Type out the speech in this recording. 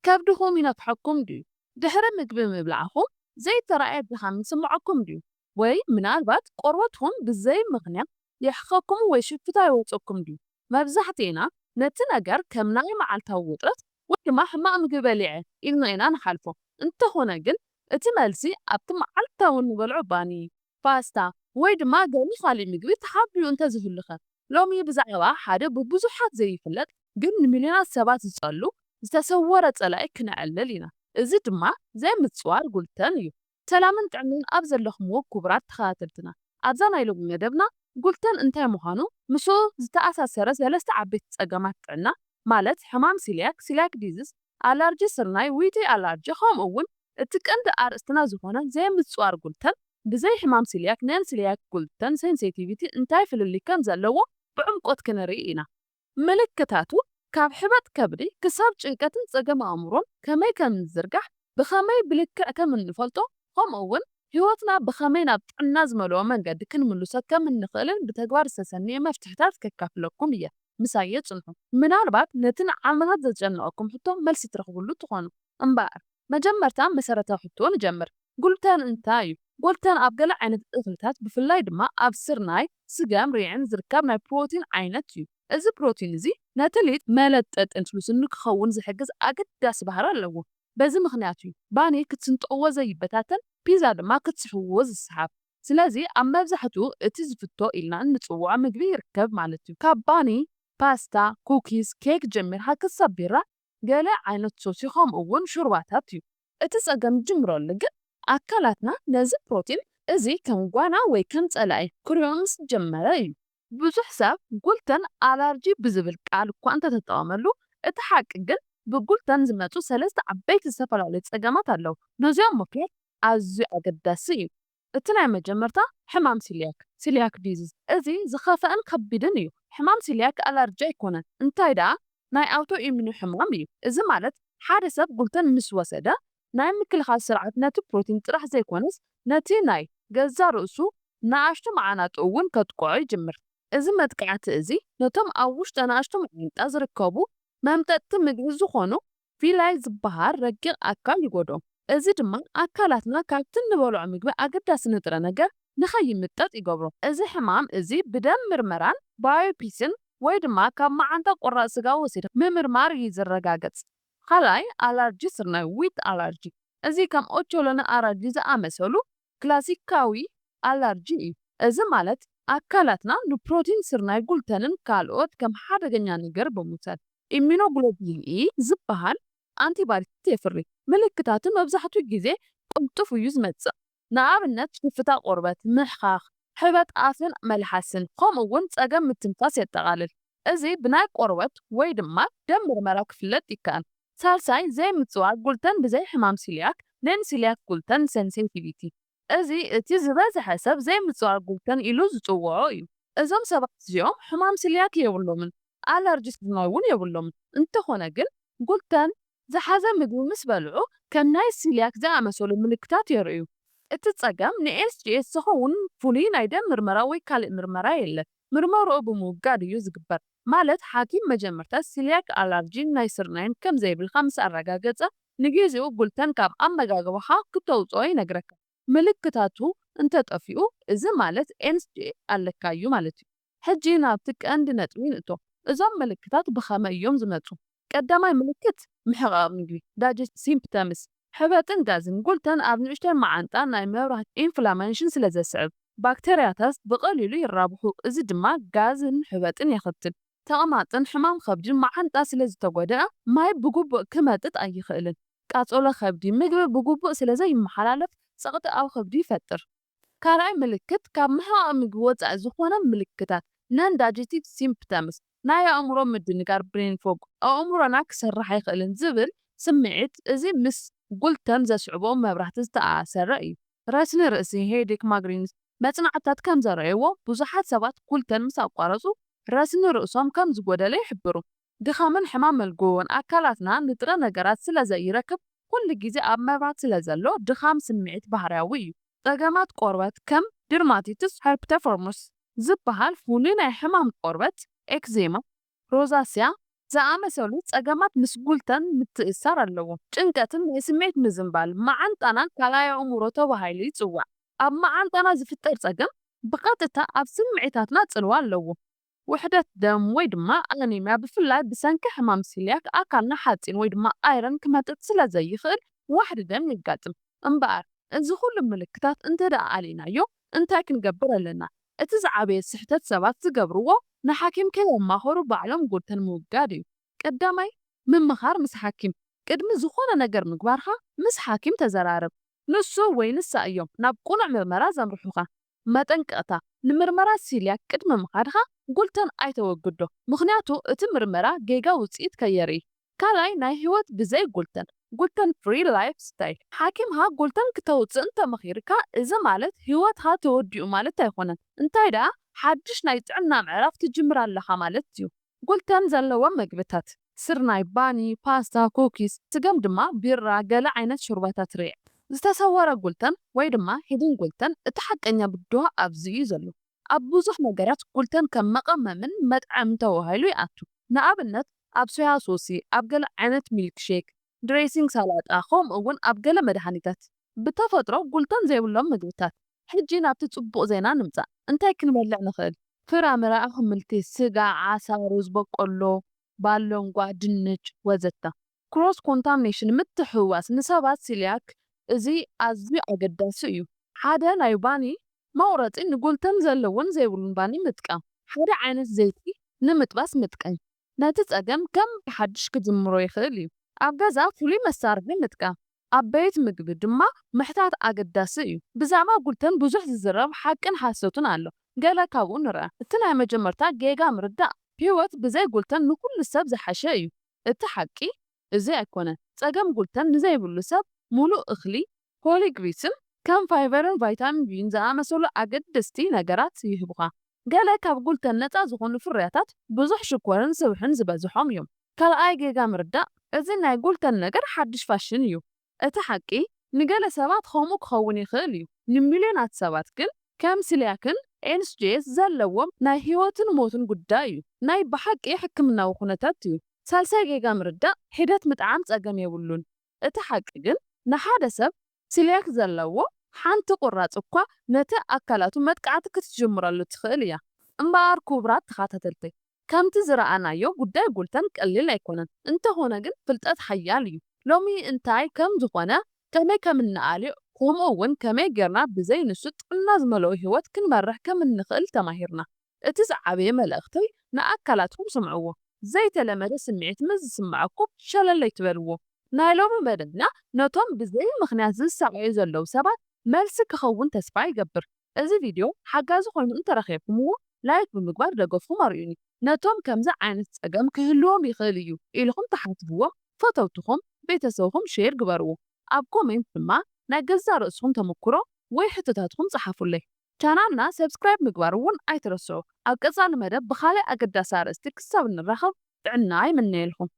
ከብድኹም ይነፍሐኩም ድዩ? ድሕሪ ምግቢ ምብላዕኹም ዘይተራእየ ድኻም ይስምዐኩም ድዩ? ወይ ምናልባት ቆርበትኹም ብዘይ ምኽንያት የሕኸኩም ወይ ሽፍታ ይወፀኩም ድዩ? መብዛሕትኤና ነቲ ነገር ከም ናይ መዓልታዊ ውጥረት ወይ ድማ ሕማቕ ምግቢ በሊዐ ኢልና ኢና ንሓልፎ። እንተኾነ ግን እቲ መልሲ ኣብቲ መዓልታዊ ንበልዖ ባኒ፣ ፓስታ ወይ ድማ ገለ ካልእ ምግቢ ተሓቢኡ እንተዝህሉኸ? ሎሚ ብዛዕባ ሓደ ብብዙሓት ዘይፍለጥ ግን ንሚልዮናት ሰባት ዝጸሉ ዝተሰወረ ጸላኢ ክነዕልል ኢና። እዚ ድማ ዘይምጽዋር ጉልተን እዩ። ሰላምን ጥዕናን ኣብ ዘለኹምዎ ክቡራት ተኸታተልትና፣ ኣብዛ ናይ ሎሚ መደብና ጉልተን እንታይ ምዃኑ፣ ምስኡ ዝተኣሳሰረ ሰለስተ ዓበይቲ ጸገማት ጥዕና ማለት ሕማም ሲልያክ፣ ሲልያክ ዲዝዝ፣ ኣላርጂ ስርናይ፣ ዊቲ ኣላርጂ፣ ከምኡ እውን እቲ ቀንዲ ኣርእስትና ዝኾነ ዘይምጽዋር ጉልተን ብዘይ ሕማም ሲልያክ ነን ሲልያክ ጉልተን ሴንሲቲቪቲ እንታይ ፍልልይ ከም ዘለዎ ብዕምቆት ክንርኢ ኢና። ምልክታቱ ካብ ሕበጥ ከብዲ ክሳብ ጭንቀትን ጸገም ኣእምሮን ከመይ ከም ዝዝርጋሕ፣ ብኸመይ ብልክዕ ከም እንፈልጦ፣ ከምኡ እውን ህይወትና ብኸመይ ናብ ጥዕና ዝመልኦ መንገዲ ክንምልሶ ከም እንኽእልን ብተግባር ዝተሰነየ መፍትሕታት ከካፍለኩም እየ። ምሳየ ጽንሑ። ምናልባት ነቲ ንዓመታት ዘጨነቐኩም ሕቶ መልሲ ትረኽብሉ ትኾኑ። እምበኣር፣ መጀመርታ መሰረታዊ ሕቶ ንጀምር። ጉልተን እንታይ እዩ? ጉልተን ኣብ ገለ ዓይነት እኽልታት፣ ብፍላይ ድማ ኣብ ስርናይ፣ ስገም፣ ርዒን ዝርከብ ናይ ፕሮቲን ዓይነት እዩ። እዚ ፕሮቲን እዚ ነቲ ሊጥ መለጠጥን ልስሉስን ንክኸውን ዝሕግዝ ኣገዳሲ ባህሪ ኣለዎ። በዚ ምኽንያት እዩ ባኒ ክትስንጥቕዎ ዘይበታተን፣ ፒዛ ድማ ክትስሕውዎ ዝሰሓብ። ስለዚ ኣብ መብዛሕትኡ እቲ ዝፍቶ ኢልና እንጽውዖ ምግቢ ይርከብ ማለት እዩ። ካብ ባኒ፣ ፓስታ፣ ኩኪስ፣ ኬክ ጀሚርካ ክሳብ ቢራ፣ ገለ ዓይነት ሶሲ ከምኡ እውን ሹርባታት እዩ። እቲ ጸገም ዝጅምረሉ ግን ኣካላትና ነዚ ፕሮቲን እዚ ከም ጓና ወይ ከም ጸላኢ ክርእዮ ምስ ጀመረ እዩ። ብዙሕ ሰብ ጉልተን ኣላርጂ ብዝብል ቃል እኳ እንተተጠቐመሉ፣ እቲ ሓቂ ግን ብጉልተን ዝመጹ ሰለስተ ዓበይቲ ዝተፈላለዩ ጸገማት ኣለዉ። ነዚኦም ምፍላጥ ኣዝዩ ኣገዳሲ እዩ። እቲ ናይ መጀመርታ ሕማም ሲልያክ፣ ሲልያክ ዲዚዝ። እዚ ዝኸፍአን ከቢድን እዩ። ሕማም ሲልያክ ኣላርጂ ኣይኮነን፣ እንታይ ደኣ ናይ ኣውቶ ኢሚኒ ሕማም እዩ። እዚ ማለት ሓደ ሰብ ጉልተን ምስ ወሰደ፣ ናይ ምክልኻል ስርዓት ነቲ ፕሮቲን ጥራሕ ዘይኮነስ ነቲ ናይ ገዛእ ርእሱ ንኣሽቱ መዓናጡ እውን ከጥቅዖ ይጅምር። እዚ መጥቃዕቲ እዚ ነቶም ኣብ ውሽጢ ንኣሽቱ መዓንጣ ዝርከቡ መምጠጥቲ ምግቢ ዝኾኑ ቪላይ ዝበሃል ረቂቕ ኣካል ይጎድኦም። እዚ ድማ ኣካላትና ካብቲ እንበልዖ ምግቢ ኣገዳሲ ንጥረ ነገር ንኸይምጠጥ ይገብሮ። እዚ ሕማም እዚ ብደም ምርመራን ባዮፕሲን ወይ ድማ ካብ መዓንጣ ቁራጽ ስጋ ወሲድካ ምምርማር እዩ ዝረጋገጽ። ካልኣይ፣ ኣላርጂ ስርናይ፣ ዊት ኣላርጂ። እዚ ከም ኦቾሎኒ ኣራጂ ዝኣመሰሉ ክላሲካዊ ኣላርጂ እዩ። እዚ ማለት ኣካላትና ንፕሮቲን ስርናይ፣ ጉልተንን ካልኦት ከም ሓደገኛ ነገር ብምውሳድ፣ ኢሚኖግሎቡሊን ኢ ዝበሃል ኣንቲባዲታት የፍሪ። ምልክታቱ መብዛሕትኡ ግዜ ቅልጡፍ እዩ ዝመጽእ። ንኣብነት ሽፍታ ቆርበት፣ ምሕኻኽ፣ ሕበጥ ኣፍን መልሓስን፣ ከምኡ እውን ጸገም ምትንፋስ የጠቓልል። እዚ ብናይ ቆርበት ወይ ድማ ደም ምርመራ ክፍለጥ ይከኣል። ሳልሳይ፣ ዘይምጽዋር ጉልተን ብዘይ ሕማም ሲልያክ፣ ነን ሲልያክ ጉልተን ሴንሲቲቪቲ። እዚ እቲ ዝበዝሐ ሰብ ዘይምጽዋር ጉልተን ኢሉ ዝጽውዖ እዩ። እዞም ሰባት እዚኦም ሕማም ሲልያክ የብሎምን፣ ኣላርጂ ስርናይ እውን የብሎምን። እንተኾነ ግን ጉልተን ዝሓዘ ምግቢ ምስ በልዑ ከም ናይ ሲልያክ ዝኣመሰሉ ምልክታት የርእዩ። እቲ ጸገም ንኤስጂኤስ ዝኸውን ፍሉይ ናይ ደም ምርመራ ወይ ካልእ ምርመራ የለን። ምርመርኡ ብምውጋድ እዩ ዝግበር። ማለት ሓኪም መጀመርታ ሲልያክ ኣላርጂን ናይ ስርናይን ከም ዘይብልካ ምስ ኣረጋገጸ ንግዜኡ ጉልተን ካብ ኣመጋግባኻ ክተውጽኦ ይነግረካ። ምልክታቱ እንተጠፊኡ እዚ ማለት ኤስጂኤስ ኣለካ እዩ ማለት እዩ። ሕጂ ናብቲ ቀንዲ ነጥቢ ንእቶ። እዞም ምልክታት ብኸመይ እዮም ዝመጹ? ቀዳማይ ምልክት ምሕቓቕ ምግቢ፣ ዳይጀስቲቭ ሲምፕተምስ፣ ሕበጥን ጋዝን። ጉልተን ኣብ ንእሽተይ መዓንጣ ናይ መብራህቲ ኢንፍላሜሽን ስለ ዘስዕብ፣ ባክተርያታት ብቐሊሉ ይራብሑ፣ እዚ ድማ ጋዝን ሕበጥን የኸትል። ተቕማጥን ሕማም ከብድን። መዓንጣ ስለ ዝተጎድኣ ማይ ብግቡእ ክመጥጥ ኣይኽእልን። ቃጸሎ ከብዲ፣ ምግቢ ብግቡእ ስለ ዘይመሓላለፍ ጸቕጢ ኣብ ከብዲ ይፈጥር። ካልኣይ ምልክት ካብ ምሕቓቕ ምግቢ ወጻኢ ዝኾነ ምልክታት፣ ነን ዳይጀስቲቭ ሲምፕተምስ፣ ናይ ኣእምሮ ምድንጋር ብሬን ፎግ፣ ኣእምሮና ክሰርሕ ኣይኽእልን ዝብል ስምዒት፣ እዚ ምስ ጉልተን ዘስዕቦ መብራህቲ ዝተኣሳሰረ እዩ። ረስኒ ርእሲ፣ ሄዴክ፣ ማይግሬንስ። መጽናዕትታት ከም ዘርእይዎ ብዙሓት ሰባት ጉልተን ምስ ኣቋረጹ ረስኒ ርእሶም ከም ዝጎደለ ይሕብሩ። ድኻምን ሕማም መልጎቦን። ኣካላትና ንጥረ ነገራት ስለ ዘይረክብ ኩሉ ግዜ ኣብ መብራት ስለ ዘሎ ድኻም ስምዒት ባህርያዊ እዩ። ጸገማት ቆርበት ከም ድርማቲትስ፣ ሃይፐርደርሞሲስ ዝበሃል ፍሉይ ናይ ሕማም ቆርበት፣ ኤክዜማ፣ ሮዛሲያ፣ ዝኣመሰሉ ጸገማት ምስ ጉልተን ምትእስሳር ኣለዎም። ጭንቀትን ናይ ስምዒት ምዝንባል መዓንጣናን ካልኣይ ኣእምሮ ተባሂሉ ይጽዋዕ። ኣብ መዓንጣና ዝፍጠር ጸገም ብቐጥታ ኣብ ስምዒታትና ጽልዋ ኣለዎ። ውሕደት ደም ወይ ድማ ኣነሚያ ብፍላይ ብሰንኪ ሕማም ሲልያክ ኣካልና ሓጺን ወይ ድማ ኣይረን ክመጥጥ ስለ ዘይኽእል ዋሕዲ ደም የጋጥም። እምበኣር እዚ ኩሉ ምልክታት እንተ ደኣ ኣሊናዮ እንታይ ክንገብር ኣለና? እቲ ዝዓበየ ስሕተት ሰባት ዝገብርዎ ንሓኪም ከየማኸሩ ባዕሎም ጉልተን ምውጋድ እዩ። ቀዳማይ ምምኻር ምስ ሓኪም። ቅድሚ ዝኾነ ነገር ምግባርካ ምስ ሓኪም ተዘራረብ። ንሱ ወይ ንሳ እዮም ናብ ቅኑዕ ምርመራ ዘምርሑኻ። መጠንቀቕታ፣ ንምርመራ ሲልያክ ቅድሚ ምኻድካ ጉልተን ኣይተወግዶ፣ ምኽንያቱ እቲ ምርመራ ጌጋ ውጽኢት ከየርኢ። ካልኣይ ናይ ህይወት ብዘይ ጉልተን፣ ጉልተን ፍሪ ላይፍ ስታይል። ሓኪምካ ጉልተን ክተውጽእ እንተመኺርካ እዚ ማለት ህይወትካ ተወዲኡ ማለት ኣይኮነን። እንታይ ደኣ ሓድሽ ናይ ጥዕና ምዕራፍ ትጅምር ኣለኻ ማለት እዩ። ጉልተን ዘለዎም መግብታት፣ ስርናይ፣ ባኒ፣ ፓስታ፣ ኩኪስ፣ ስገም ድማ ቢራ፣ ገለ ዓይነት ሾርባታት ርኤ። ዝተሰወረ ጉልተን ወይ ድማ ሂድን ጉልተን እቲ ሓቀኛ ብድሆ ኣብዚ እዩ ዘሎ። ኣብ ብዙሕ ነገራት ጉልተን ከም መቐመምን መጥዐምን ተባሂሉ ይኣቱ። ንኣብነት ኣብ ሶያ ሶሲ፣ ኣብ ገለ ዓይነት ሚልክ ሼክ፣ ድሬሲንግ ሳላጣ፣ ከምኡ እውን ኣብ ገለ መድሃኒታት። ብተፈጥሮ ጉልተን ዘይብሎም ምግብታት። ሕጂ ናብቲ ጽቡቕ ዜና ንምጻእ። እንታይ ክንበልዕ ንኽእል? ፍራምረ፣ ኣሕምልቲ፣ ስጋ፣ ዓሳ፣ ሩዝ፣ በቆሎ፣ ባሎንጓ፣ ድንች ወዘተ። ክሮስ ኮንታሚኔሽን ምትሕውዋስ ንሰባት ሲልያክ እዚ ኣዝዩ ኣገዳሲ እዩ። ሓደ ናይ ባኒ መቑረጺ ንጉልተን ዘለዎን ዘይብሉን ባኒ ምጥቃም። ሓደ ዓይነት ዘይቲ ንምጥባስ ምጥቃም ነቲ ጸገም ከም ብሓድሽ ክጅምሮ ይኽእል እዩ። ኣብ ገዛ ፍሉይ መሳርሒ ምጥቃም። ኣበይት ምግቢ ድማ ምሕታት ኣገዳሲ እዩ። ብዛዕባ ጉልተን ብዙሕ ዝዝረብ ሓቅን ሓሶትን ኣሎ። ገለ ካብኡ ንርኣ። እቲ ናይ መጀመርታ ጌጋ ምርዳእ። ህይወት ብዘይ ጉልተን ንኹሉ ሰብ ዝሓሸ እዩ። እቲ ሓቂ እዚ ኣይኮነን። ጸገም ጉልተን ንዘይብሉ ሰብ ሙሉእ እኽሊ፣ ፖሊግሪስን ከም ፋይበርን ቫይታሚን ቢን ዝኣመሰሉ ኣገደስቲ ነገራት ይህቡኻ። ገለ ካብ ጉልተን ነጻ ዝኾኑ ፍርያታት ብዙሕ ሽኮርን ስብሕን ዝበዝሖም እዮም። ካልኣይ ጌጋ ምርዳእ። እዚ ናይ ጉልተን ነገር ሓድሽ ፋሽን እዩ። እቲ ሓቂ ንገለ ሰባት ከምኡ ክኸውን ይኽእል እዩ። ንሚልዮናት ሰባት ግን ከም ሲልያክን ኤንስጄስ ዘለዎም ናይ ህይወትን ሞትን ጉዳይ እዩ። ናይ ብሓቂ ሕክምናዊ ኩነታት እዩ። ሳልሳይ ጌጋ ምርዳእ። ሒደት ምጥዓም ጸገም የብሉን። እቲ ሓቂ ግን ንሓደ ሰብ ሲልያክ ዘለዎ ሓንቲ ቁራጽ እኳ ነቲ ኣካላቱ መጥቃዕቲ ክትጅምረሉ ትኽእል እያ። እምበኣር ክቡራት ተኸታተልተይ፣ ከምቲ ዝረኣናዮ ጉዳይ ጉልተን ቀሊል ኣይኮነን። እንተኾነ ግን ፍልጠት ሓያል እዩ። ሎሚ እንታይ ከም ዝኾነ፣ ከመይ ከም እንኣልዮ፣ ከምኡ እውን ከመይ ጌርና ብዘይ ንሱ ጥዕና ዝመልኦ ህይወት ክንመርሕ ከም እንኽእል ተማሂርና። እቲ ዝዓበየ መልእኽተይ ንኣካላትኩም ስምዕዎ። ዘይተለመደ ስምዒት ምስ ዝስምዐኩም ሸለል ኣይትበልዎ። ናይ ሎሚ መደብና ነቶም ብዘይ ምኽንያት ዝሳቐዩ ዘለዉ ሰባት መልሲ ክኸውን ተስፋ ይገብር። እዚ ቪድዮ ሓጋዚ ኮይኑ እንተረኺብኩምዎ ላይክ ብምግባር ደገፍኩም ኣርእዩኒ። ነቶም ከምዚ ዓይነት ጸገም ክህልዎም ይኽእል እዩ ኢልኹም ትሓስብዎም ፈተውትኹም፣ ቤተሰብኹም ሼር ግበርዎ። ኣብ ኮሜንት ድማ ናይ ገዛእ ርእስኹም ተመኩሮ ወይ ሕቶታትኩም ጸሓፉለይ። ቻናልና ሰብስክራይብ ምግባር እውን ኣይትረስዑ። ኣብ ቀጻሊ መደብ ብኻልእ ኣገዳሲ ኣርእስቲ ክሳብ እንራኸብ ጥዕና ይምነየልኩም።